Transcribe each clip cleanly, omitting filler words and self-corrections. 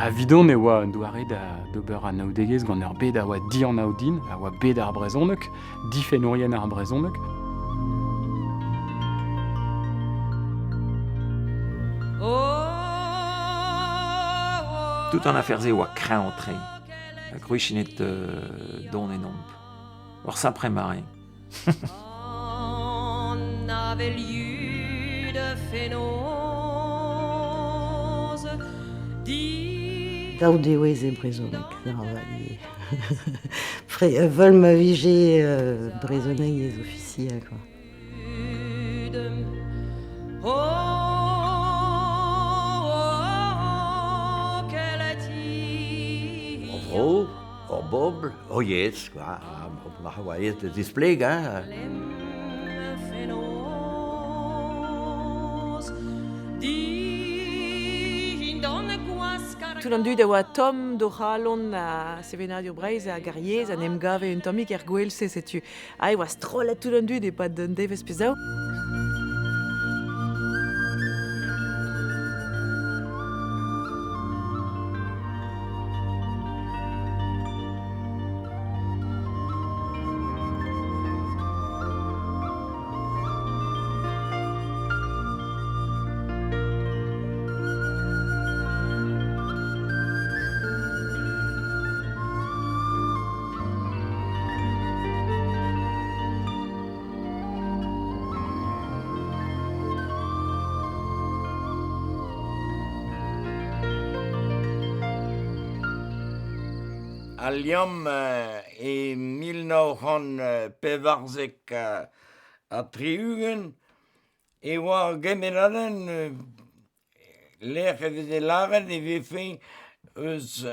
Ha 'vidon e oa un doare da d'ober anaoudegezh gant ur bed a oa dianav din, a oa bed ar brezhoneg, difennourien ar brezhoneg. Tout an afer-se oa kreñv-tre ha gwriziennet don ennomp. Ur sapre mare. Daou dewezh e brezhoneg, ivez. Evel ma vije brezhoneg ez ofisiel quoi. Ur vro, ur bobl, ur yezh, quoi. Ma oa aes da zisplegañ. Tout an dud a oa tomm d'o c'halon a sevenadur Breizh hag ar yezh en em gave un tammig er gwel-se setu. Ah, e oa strollet tout an dud e-pad un devezh pe zaou. Al liamm e 1974 e oa ar gemennadenn lec'h e veze lâret e vefe eus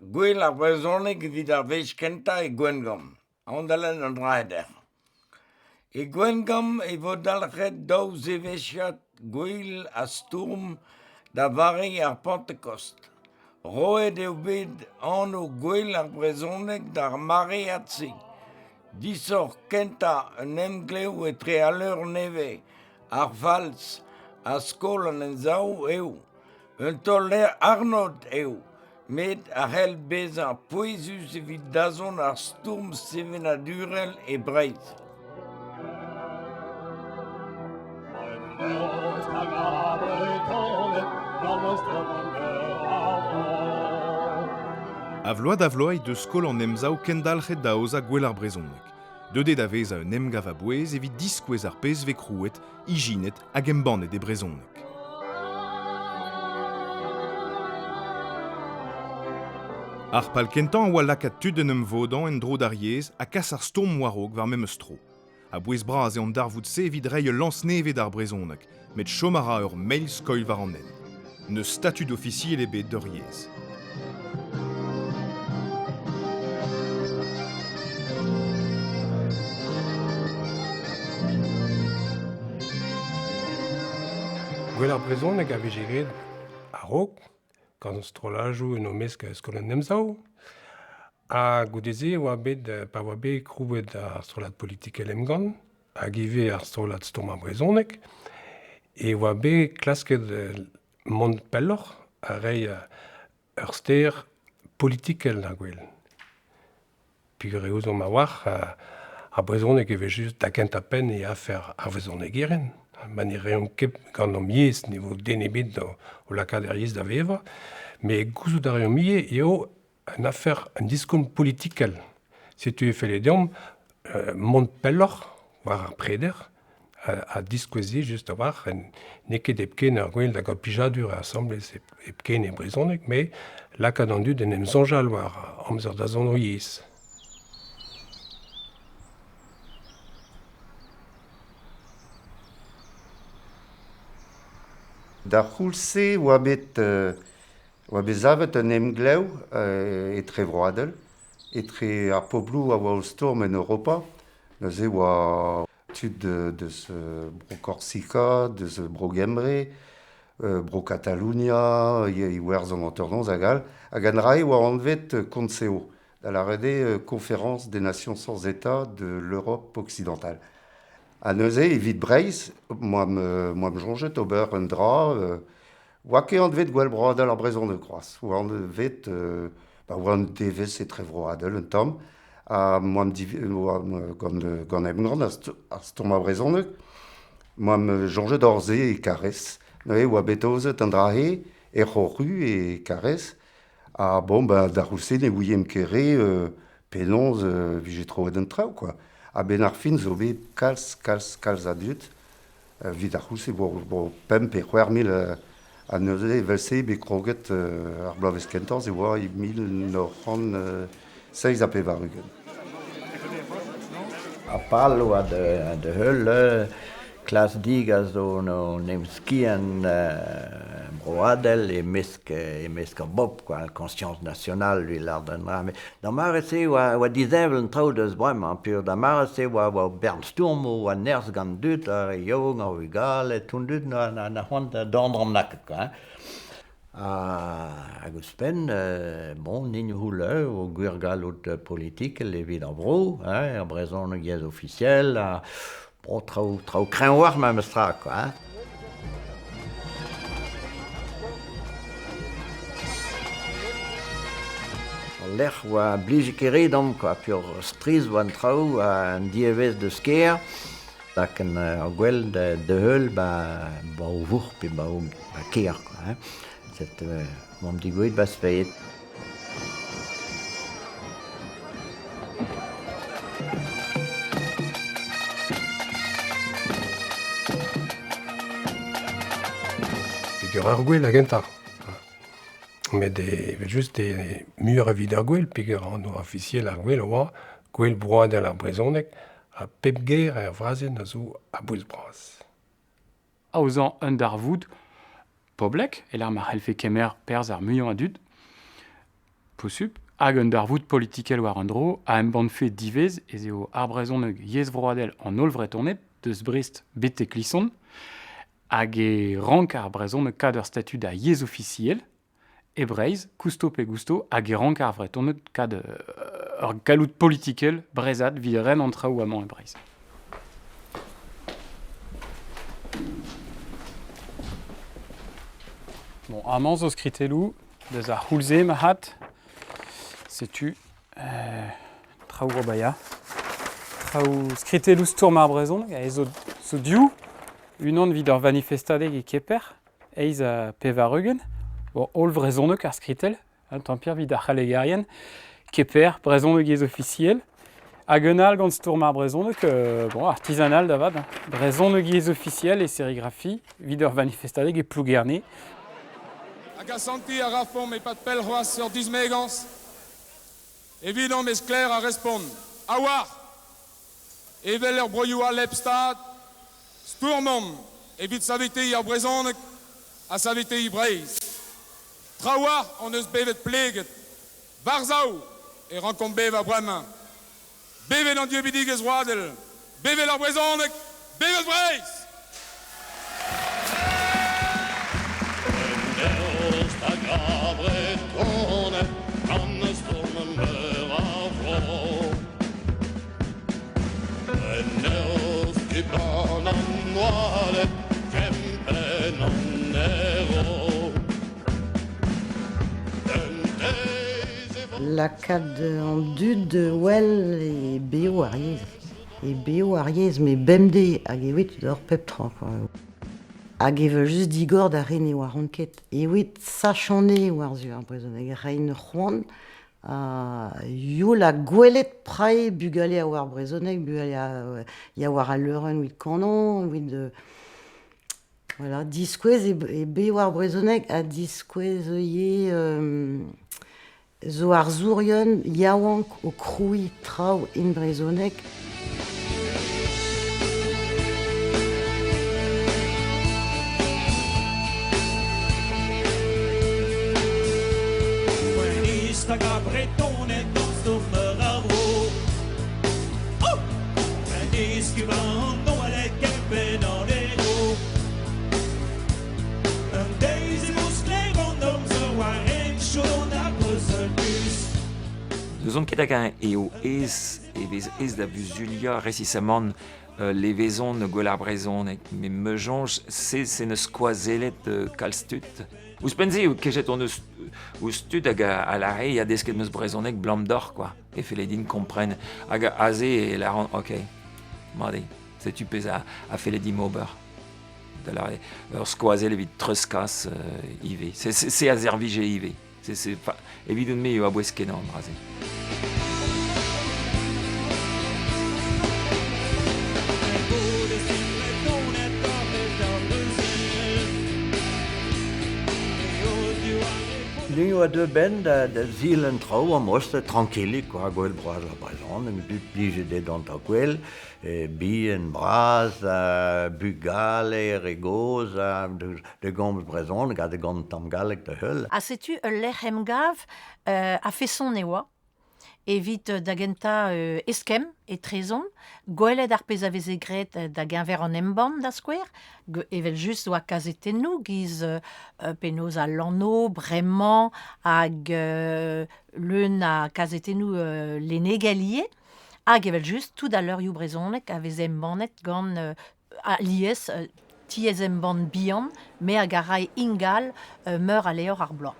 gwell ar brezhoneg evit ar wech kentañ e Gwengamp, Aondalenn an Draeder. E Gwengamp e vo dalc'het daou zevezhiad gwell ha stourm da vare ar Pantekost. Roet eo bet anv Gouel ar brezhoneg d'ar maread-se. Disoc'h kentañ un emglev etre al leur nevez, ar Falz ha Skol an Emsav eo. Un taol-arnod eo, met a c'hell bezañ pouezus evit dazont ar stourm sevenadurel e Breizh. A vloaz da vloaz he deus Skol an Emsav kendalc'het da aozañ Gouel ar Brezhoneg. Deuet eo da vezañ un emgav a-bouez evit diskouez ar pezh 'vez krouet, ijinet hag embannet e brezhoneg. Ar pal kentañ a oa lakaat tud d'en em vodañ en-dro d'ar yezh ha kas ar stourm war-raok war memes tro. A-bouez-bras eo an darvoud-se evit reiñ ul lañs nevez d'ar brezhoneg, met chom a ra ur mell skoilh war an hent. N'eus statud ofisiel ebet d'hor yezh. Gwell ar brezhoneg a vije graet a-raok, gant strolladoù en o mesk Skol an Emsav. Ha goude-se e oa bet, pa oa bet krouet ar strollad politikel Emgann, hag ivez ar strollad Stourm ar Brezhoneg, e oa bet klasket mont pelloc'h ha reiñ ur ster politikel d'ar gwel. Peogwir ouzomp a-walc'h ar brezhoneg evel-just da gentañ-penn e afer ar vrezhonegerien. Ma ne reomp ket gant hom yezh ne vo den ebet o lakaat ar yezh da vevañ. Met gouzout a reomp ivez eo un afer, un diskoulm politikel. Setu e felle deomp mont pelloc'h war ar preder ha diskoueziñ just a-walc'h n'eo ket hepken ur gwel da gaout plijadur asambles hepken e brezhoneg, met lakaat an dud en em soñjal war amzer da zont o yezh. D'ar c'houlz-se oa bet oa bet savet un emglev etrevroadel etre ar pobloù a oa o stourm en Europa. Neuze oa tud deus Bro-Korsika, deus Bro-Gembre, Bro-Katalonia, Iwerzhon hanternoz hag all. Hag an dra-se oa anvet Konseo, da lâret eo Conférence des Nations sans État de l'Europe occidentale. Ha neuze, evit Breizh, 'moa soñjet ober un dra. Oa ket anvet Gouel Broadel ar Brezhoneg c'hoazh. Oa anvet ba oa an devezh etrevroadel un tamm ha moamp gant gant Emgann ar stourm ar brezhoneg moamp soñjet hor se e Karrez. Neuze oa bet aozet an dra-se er C'horru e Karrez ha bon ben d'ar c'houlz-se ne ouiemp ket re penaos vije troet an traoù quoi. A-benn ar fin zo bet kalz kalz kalz a dud Evit ar c'houlz e vo 5 pe 6000 ha neuze evel-se bet kroget ar bloavezh kentañ e oa e 1987. Ar pal oa da heul klas digas zo en em skiant broadel e-mesk e-mesk ar bobl quoi, conscience nationale lui lâret an dra. Met d'ar mare-se oa oa disheñvel an traoù deus bremañ peogwir d'ar mare-se oa oa bern stourmoù, oa nerzh gant an dud, ar re yaouank, ar vugale, tout an dud na c'hoant da dorn lakaet quoi hein. Hag ouzhpenn, bon, int c'houleu o gwir galloud politikel evit ar vro, hein, ar brezhoneg yezh ofisiel, ha bon, traoù traoù kreñvoc'h memes tra quoi hein. Al lec'h oa blije ket re deomp quoi, peogwir strizh oa an traoù, an diavezh deus kêr. Lakaat ar gwel da heul ba ba o vourc'h pe ba o ba kêr quoi hein. Set oamp degouezhet 'ba Speied. Peger ar gwel da gentañ. Met evel-just eo muioc'h evit ar gwel peger anv ofisiel ar gwel a oa Gouel Broadel ar Brezhoneg ha pep ger er frazenn a zo a-bouez-bras. Aozañ un darvoud poblek e-lec'h ma c'hellfe kemer perzh ar muiañ a dud posupl hag un darvoud politikel war un dro a embannfe diwezh ez eo ar brezhoneg yezh vroadel an holl Vretoned deus Brest betek Klison hag e rank ar brezhoneg kad ur statud a yezh ofisiel E Breizh, kousto pe gousto, hag e rank ar Vretoned kad ur galloud politikel breizhat evit ren an traoù amañ e Breizh. Bon, amañ zo skritelloù deus ar c'houlz-se marc'had. Setu traoù ober ya. Traoù skritelloù stourm ar brezhoneg, aze zo, zo div. Unan evit ur vanifestadeg e Keper, 88, o holl vrezhoneg ar skritell, un tamm evit ar c'hallegerien, Keper, brezhoneg yezh ofisiel, hag un all gant stourm ar brezhoneg, bon, artisanal da vat, hein. Brezhoneg yezh ofisiel e serigrafi evit ur vanifestadeg e Plougerne. Hag asantiñ a rafomp e-pad pell c'hoazh ur dismegañs? Evidomp e sklaer ar respont, a-walc'h! Evel er broioù all hep stad, stourmomp evit saveteiñ ar brezhoneg ha saveteiñ Breizh. Trawalc'h hon eus bevet pleget. War-sav e rankomp bevañ bremañ. Bevet an dieubidigezh vroadel! Bevet ar brezhoneg! Bevet Breizh! Lakaat an dud well e bev ar yezh. E bev ar yezh, met bemdez hag evit d'ober pep tra quoi. Hag evel-just digor d'ar re ne oaront ket. Evit sachañ anezhe war-zu ar brezhoneg, reiñ c'hoant ha youl ha gwelet prae bugale a oar brezhoneg, bugale a ya war al leurenn evit kanañ, evit voilà, diskouez e bev ar brezhoneg ha diskouez ivez zo arzourien yaouank o krouiñ traoù en brezhoneg. N'ouzon ket hag-eñ eo aes e vez aes da vuzuliañ resisamant Levezon gwell ar brezhoneg, met ma soñj se se 'neus skoazellet kalz tud. Ouzhpenn-se eo kejet hon eus ouzh tud hag a lâre ya desket 'm eus brezhoneg 'blam deoc'h quoi, e felle din kompren. Hag aze e lâran ok, mat eo, setu pezh a felle dimp ober. Da lâret ur skoazell evit treuzkas ivez. Se a servije ivez. Evidon-me eo a-bouez-kenañ an dra-se. Ni oa deuet benn da zilenn traoù am-eus trankilik kwa, gwell bras ar brezhoneg, dud plijet eo dont da gwel, bihan, bras, bugale, re gozh, da gomz brezhoneg ha da gomz tamm galleg da heul. Ha setu ul lec'h emgav a-feson e oa evit da gentañ eskemm etrezomp, gwelet ar pezh a veze graet da geñver an embann da skouer, evel-just oa kazetennoù giz penaos al lanv bremañ hag leun a kazetennoù lennegel ivez, hag evel-just tout al leurioù brezhonek a veze embannet gant alies tiez-embann bihan, me hag a rae ingal meur a levr ar bloaz.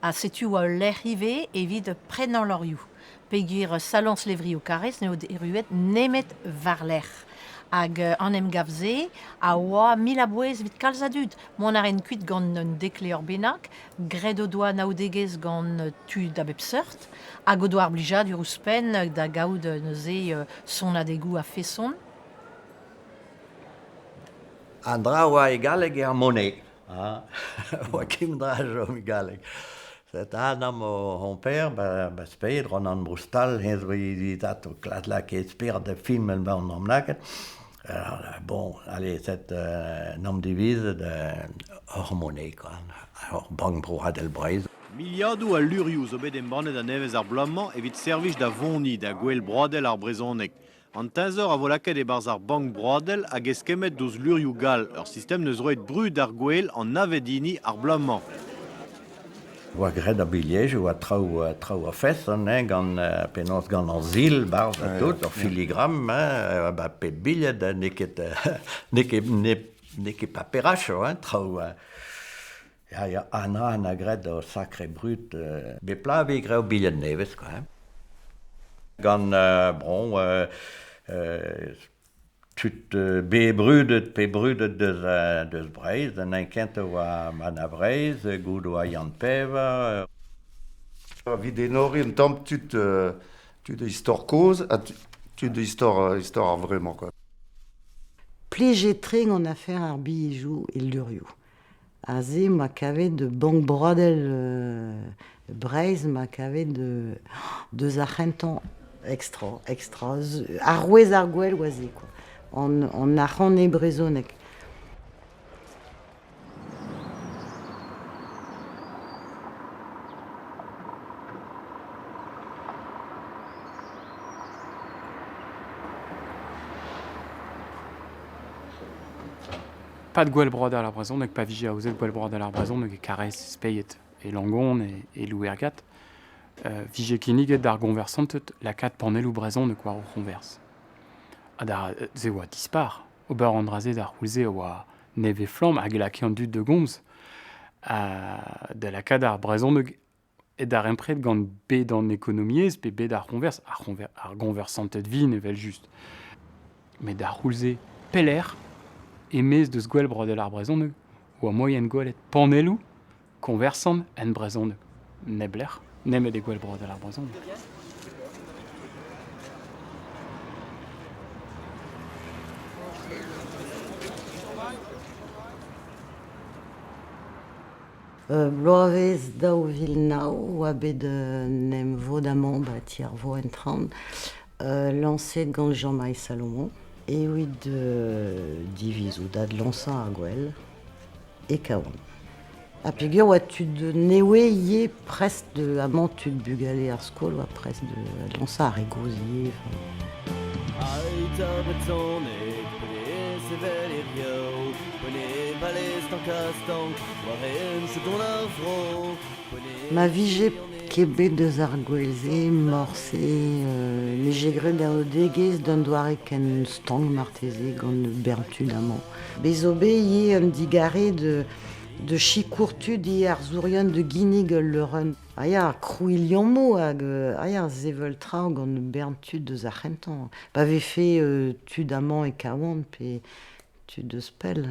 Ha setu oa ul lec'h ivez evit prenañ levrioù. Peogwir saloñs levrioù Karrez n'eo erruet nemet war-lerc'h. Hag an emgav-se a oa mil a-bouez evit kalz a dud. Mont a raent kuit gant un dek levr bennak, graet o doa anaoudegezh gant tud a bep seurt, hag o doa ar blijadur ouzhpenn da gaout neuze sonadegoù a-feson. An dra oa e galleg eo ar moned, ha oa ket dra a chom e galleg. Set Adam hon père, ba spered Ronan Broustal, eñ zo evit ato klas lakaet spered da film ba an amlakaet. Bon, allez, set n'am divizet hor moned, quoi, hor Bank Broadel Breizh. Miliadoù a lurioù zo bet embannet a-nevez ar bloaz-mañ evit servij da voniñ da Gouel Broadel ar Brezhoneg. An teñzor a vo lakaet e-barzh ar Bank Broadel hag eskemmet diouzh lurioù gall, ur sistem 'neus roet brud d'ar gouel an navet hini ar bloaz-mañ. Oa graet ar bilhejoù ha traoù traoù a-feson hein, gant penaos gant ar sil 'barzh ha tout, ur filigram hein, ba pep bilhed n'eo ket n'eo ket n'eo ket paperachoù hein, traoù ya ya Anna 'na graet ur sakre brud bep bloaz e vez graet ur bilhed nevez quoi hein. Gant bon tud bet brudet pe brudet deus Breizh, an hini kentañ oa Anna Vreizh, goude oa Yann Pevar. Evit enoriñ un tamm tud tud istor kozh ha tud istor istor ar vremañ quoi. Plijet-tre gant afer ar bilhejoù e leurioù. Aze 'ma kavet Bank Broadel Breizh 'ma kavet deus ar c'hentañ extra, extra, arouez ar gwel oa se quoi. An arc'hant e brezhoneg. Pad gwell broadel ar brezhoneg pa vije aozet gwell broadel ar brezhoneg e Karaez, Speied, e Langon, e Louergad, vije kinniget d'ar goñversanted lakaat panelloù brezhonek war o c'hoñvers. Ha da se oa dispar. Ober an dra-se d'ar c'houlz-se a oa nevez-flamm hag e lakae an dud da gomz. Da lakaat ar brezhoneg e darempred gant bed an ekonomiezh pe bed ar c'hoñvers, ar goñversanted vin evel-just. Met d'ar c'houlz-se, pelec'h, e-maez deus gwell broadel ar brezhoneg, oa moaien gwelet panelloù koñversant en brezhoneg. Neblec'h, nemet e gwell broadel ar brezhoneg. Bloavezh 2009 oa bet un emvod amañ 'ba ti ar vro en traoñ, lañset gant Jean-Marie Salomon evit divizout adlañsañ ar gouel e Kawan. Ha peogwir oa tud newe ivez prest de amañ tud bugale ar skol oa prest de adlañsañ ar re gozh ivez. Ma vije ket bet deus ar gouel-se, morse, 'mije graet anaoudegezh d'un doare ken stank marteze gant bern tud amañ. Bez zo bet ivez un digarez de sikour tud ivez arzourien da ginnig ul leurenn. Ah ya, krouiñ liammoù hag ah ya, sevel traoù gant bern tud deus ar c'hentañ. Pa vefe tud amañ e Kawan pe tud deus pell.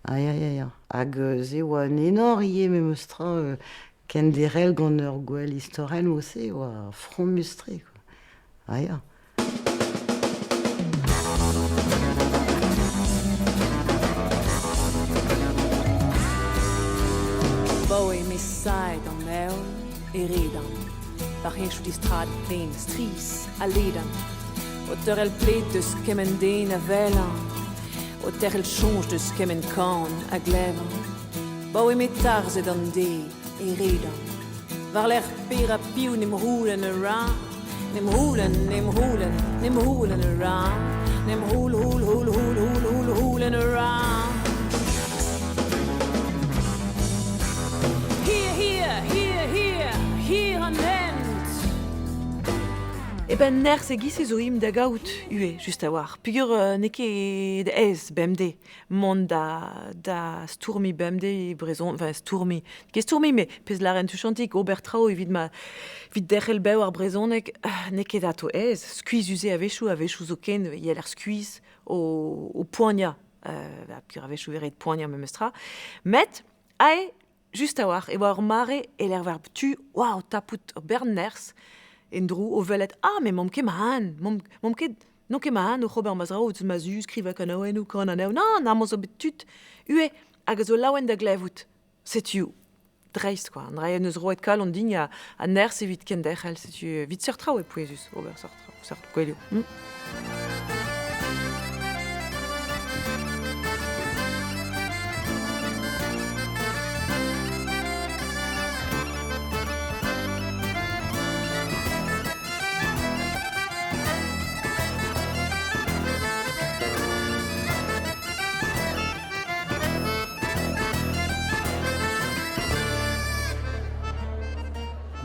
Ah ya, ya, ya. Hag se oa un enor ivez memes tra kenderc'hel gant ur gwel istorel mod-se oa fromus-tre quoi. Ah ya. Baoe me saet an heol e redan war henchoù distrad plaen strizh ha ledan o teurel pled deus kement den a welan o terc'hel soñj deus kement kan a glevan Baoe m'eo tarzhet an deiz e redan war-lerc'h per ha piv 'n em c'houlenn a ra 'n em c'houlenn 'n em c'houlenn 'n em c'houlenn a ra 'n em c'houl c'houl c'houl c'houl c'houl c'houl c'houlenn a ra Hir hir hir hir hir an hent E ben nerzh e-giz-se zo imp da gaout ivez, just a-walc'h. Peogwir n'eo ket aes bemdez mont da, da stourmiñ bemdez e brezhoneg, enfin stourmiñ, ket stourmiñ, met pezh lâren tuchantik, ober traoù evit ma evit derc'hel bev ar brezhoneg, n'eo ket atao aes, skuizhus eo a-wechoù, a-wechoù zoken e yeler skuizh o, o poaniañ, euh, peogwir a-wechoù e ret poaniañ memestra. Met ae, just a-walc'h, e oa ur mare e-lec'h war tu, waouh, tapout ur bern nerzh en-dro o welet ah, mais 'momp ket ma-han, 'momp ket N'on ket ma oc'h ober ma zra ouzh ma zu, skrivañ kanaouennoù, kanañ anezho. Nann, amañ zo bet tud ivez hag a zo laouen da glevout. Setu dreist quoi. An dra en deus roet kalon din ha, ha nerzh evit kenderc'hel. Setu evit seurt traoù eo pouezus ober seurt traoù, seurt gouelioù.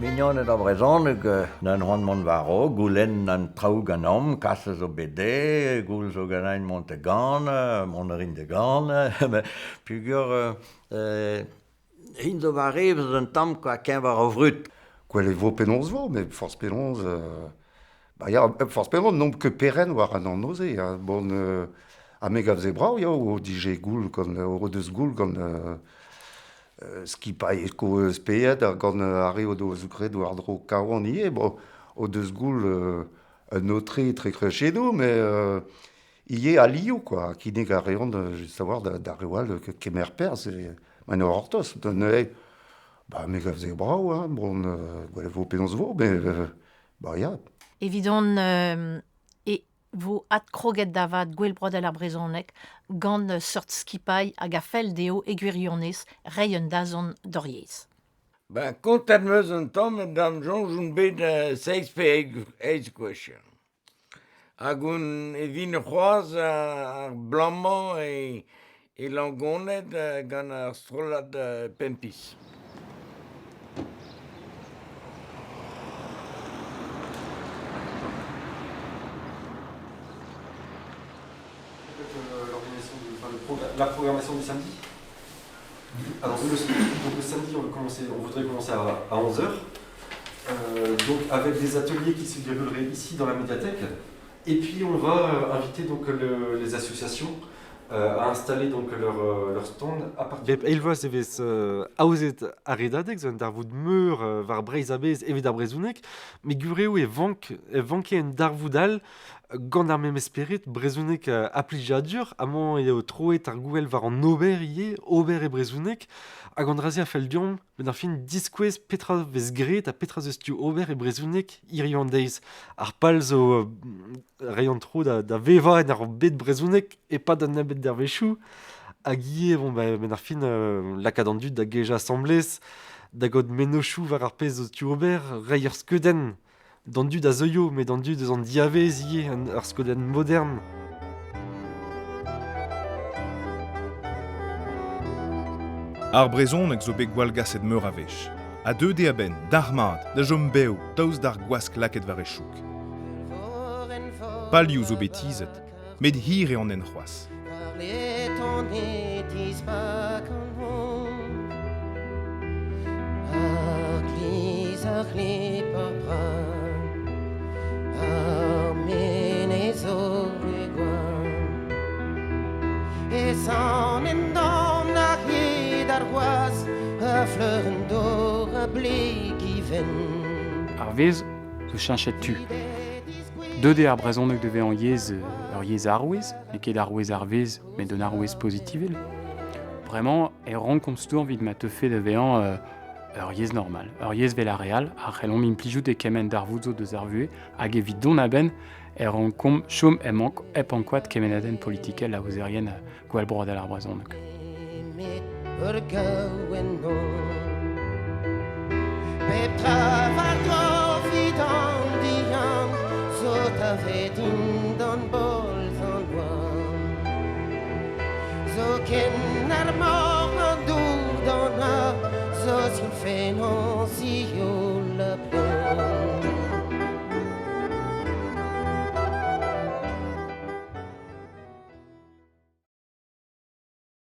Mignoned ar brezhoneg n'an c'hoant mont war-raok, goulenn an traoù ganeomp, kas a zo bet dezhe, goul zo ganin mont da ganañ, mont a rin da ganañ, peogwir int zo war evezh un tamm kwa, keñver ar vrud. Gwell e vo penaos vo, met forzh penaos bah ya, forzh penaos n'omp ket perenn war an anv-se. Hein. Bon, ha me gav se brav ya, o dije goul gant o deus goul gant skipailh Speied ha gant ar re o deus graet war-dro Kawan ivez. Bon, o deus goul un aotre etre krechedoù, met ivez alioù quoi, kinnig a reont just a-walc'h d'ar reoù all kemer perzh ma n'eo gortoz. Neuze, bah me gav se brav, hein, bon, gwell e vo penaos vo, met bah ya. Evidon e vo adkroget da vat Gouel Broadel ar Brezhoneg gant seurt skipailh hag a fell dezho e gwirionez reiñ un dazont d'hor yezh. Ben, kontet 'm eus un tamm met da'm soñj on bet seizh pe eizh gwech. Hag on e vin c'hoazh ar bloaz-mañ e Langoned gant ar strollad Pempis. La programmation du samedi. Alors, le, donc le samedi, on, commencer, on voudrait commencer à 11h. Donc avec des ateliers qui se dérouleraient ici dans la médiathèque. Et puis on va inviter donc le, les associations à installer donc leur, leur stand à partir. Bep eil vloaz e vez aozet ar Redadeg, zo un darvoud meur war Breizh a-bezh evit ar brezhoneg, met gwir eo e vank e vanke un darvoud all gant ar memes spered, brezhoneg ha plijadur. Amañ eo troet ar gouel war an ober ivez, ober e brezhoneg. Hag an dra-se a fell deomp, met ar fin diskouez petra vez graet ha petra 'z eus tu ober e brezhoneg hiziv an deiz. Ar pal zo reiñ an tro da, da vevañ en ur bed brezhoneg e-pad un nebeud dervezhioù. Hag ivez, bon, ba, benn ar fin, lakaat an dud da gejañ asambles, da gaout mennozhioù war ar pezh zo tu ober, reiñ ur skeudenn d'an dud a zeuio, met d'an dud eus an diavez ivez, ur skeudenn modern. Ar brezhoneg zo bet gwallgaset meur a wech. Ha deuet eo a-benn, dalc'hmat, da chom bev daoust d'ar gwask lakaet war e chouk. Palioù zo bet tizhet, met hir eo an hent c'hoazh. Ar vezh zo cheñchet tu. Deuet eo ar brezhoneg da vezañ yezh ur yezh arouez, n'eo ket arouez ar vezh, met un arouez pozitivel. Bremañ e rankomp stourm evit ma teufe da vezañ ur yezh normal, ur yezh 'vel ar re all a c'hellomp implijout e kement darvoud zo deus ar vuhez hag evit dont a-benn e rankomp chom hep ankouaat kemennadenn politikel aozerien gwall broadel ar brezhoneg. Zo ken ar